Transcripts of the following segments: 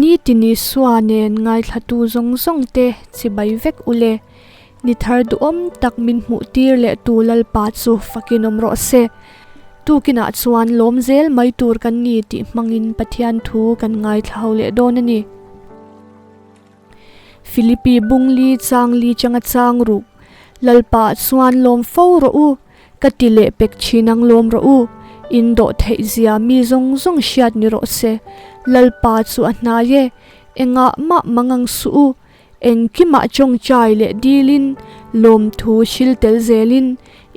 Nitin Isua nen ngaithlatu zawng zawng te chibai vek ule. Ni thar duhawm tak min hmuh tir leh tu Lalpa chu fakin awm rawh se. Tukinah chuan lawm zel mai tur kan ni tih hmangin Pathian thu kan ngaithla ho leh dawn a ni. Philippi bungli changli changa chang ruk Lalpa chuan lawm fo rawh u. Ka ti leh pek thin ang lawm rawh u, in dawh theih zia mi zawng zawng hriat ni rawh se, Lalpa chu a hnai e, engah mah mangang suh u, engkimah tawngtai leh dilin, lawmthu hril tel zelin,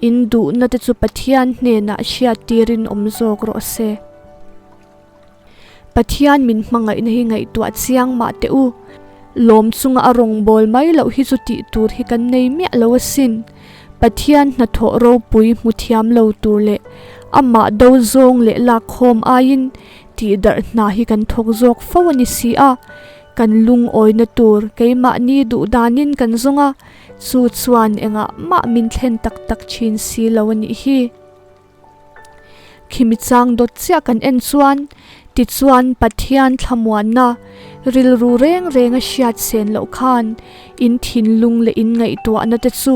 in duhna te chu Pathian hnenah hriat tirin awm zawk rawh se. Pathian min hmangaihna hi ngaihtuah chiang mah teh u. Lawm chunga a rawngbâwl mai loh hi chu tih tur hi kan nei miah lo asin. Pathian hnathawh ropui hmu thiam lo tur leh amah do zawng leh lakkhawm aiin tihdarh hna hi kan thawk zawk fo a ni si a. Kan lungawina tur keimahni duh danin kan zawng a, chu chuan engah mah min thlen tak tak thin si lo a nih hi. Khimi chang dawt chiah kan en chuan tichuan Pathian thlamuanna rilru reng reng a hriat sen loh khan in thinlung leh in ngaihtuahna te chu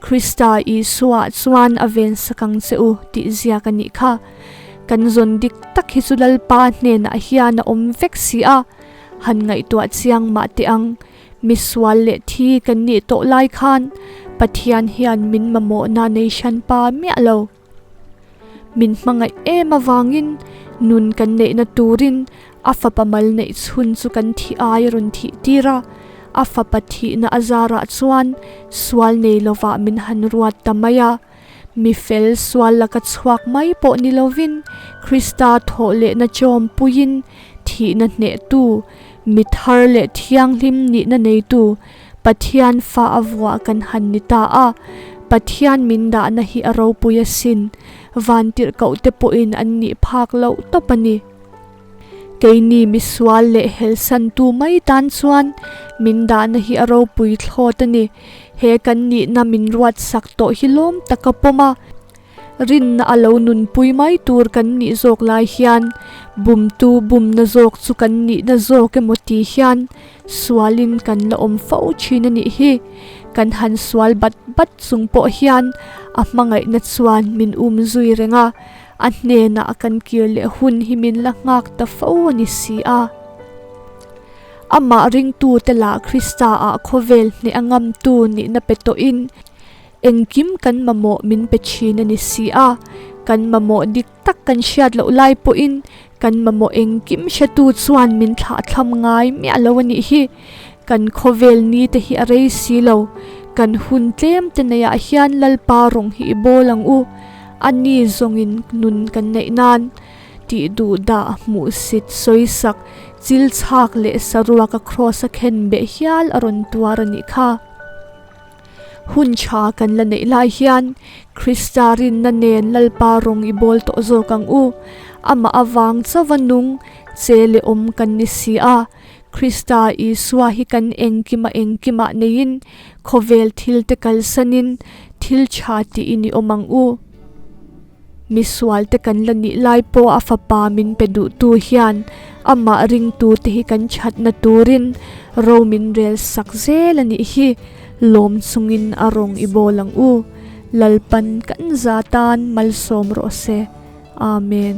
Krista Isua chuan a ven sak ang che u tih ziak a nih kha. Kan zawn dik tak hi chu Lalpa hnenah hian a awm vek si a, han ngaihtuah chiang mah teh ang. Misual leh thi kan nih tawh lai khan Pathian hian min mamawhna nei hran pa miah lo. Min hmangaih em avangin nun kan neihna turin a fapa mal neih chhun chu kan thih ai a rawn thih tir a, a fapa thihna a zarah chuan sual nei lovah min han ruat ta mai a. Mi fel sual laka chhuak mai pawh ni lovin Krista thawh lehna chawm puiin thihna hnehtu, mi thar leh thianghlim nihna neitu Pathian fa a vuah kan han ni ta a. Pathian min dahna hi a ropui asin, vantirhkoh te pawhin an nih phak loh tawp a ni. Keini misual leh helsantu mai tan chuan min dahna hi a ropui thlawt a ni. He kan nihna min ruatsak tawh hi lawm tak a pawm a, rinna a lo nunpui mai tur kan nih zawk lai hian bumtu bumna zawk chu kan nihna zawk emaw ti hian sualin kan la awm fo thin a nih hi. Kan han sual bat bat chung pawh hian a hmangaihna chuan min um zui reng a, a hnenah kan kir leh hun hi min la nghak ta fo a ni si a. Amah ringtute lah Krista-ah khawvel hneh a ngamtu nihna pe tawhin engkim kan mamawh min pe thin a ni si a. Kan mamawh dik tak kan hriat loh lai pawhin kan mamawh engkim hretu chuan min thlahthlam ngai miah lo a nih hi. Kan khawvel ni te hi a rei si lo. Kan hun tlem te neiah hian Lalpa rawng hi i bawl ang u. A ni zawngin nun kan neih nan. Tih duh dah hmuhsit sawisak chil chhak leh saruak a kraws a khen beh hial a rawn tuar a nih kha. Hun tha kan la neih lai hian Krista rinna nen Lalpa rawng i bawl tawh zawk ang u. Amah avang chauha nung che leh awm kan ni si a. Krista Isua hi kan engkima engkimah neiin khawvel thil te kalsanin thil tha tiin i awm ang u. Misualte kan la nih lai pawh a fapa min pe duhtu hian amah ringtute hi kan thatna turin ro min rel sak zel a nih hi lawm chungin a rawng i bawl ang u. Lalpan kan za tan malsawm rawh se. Amen.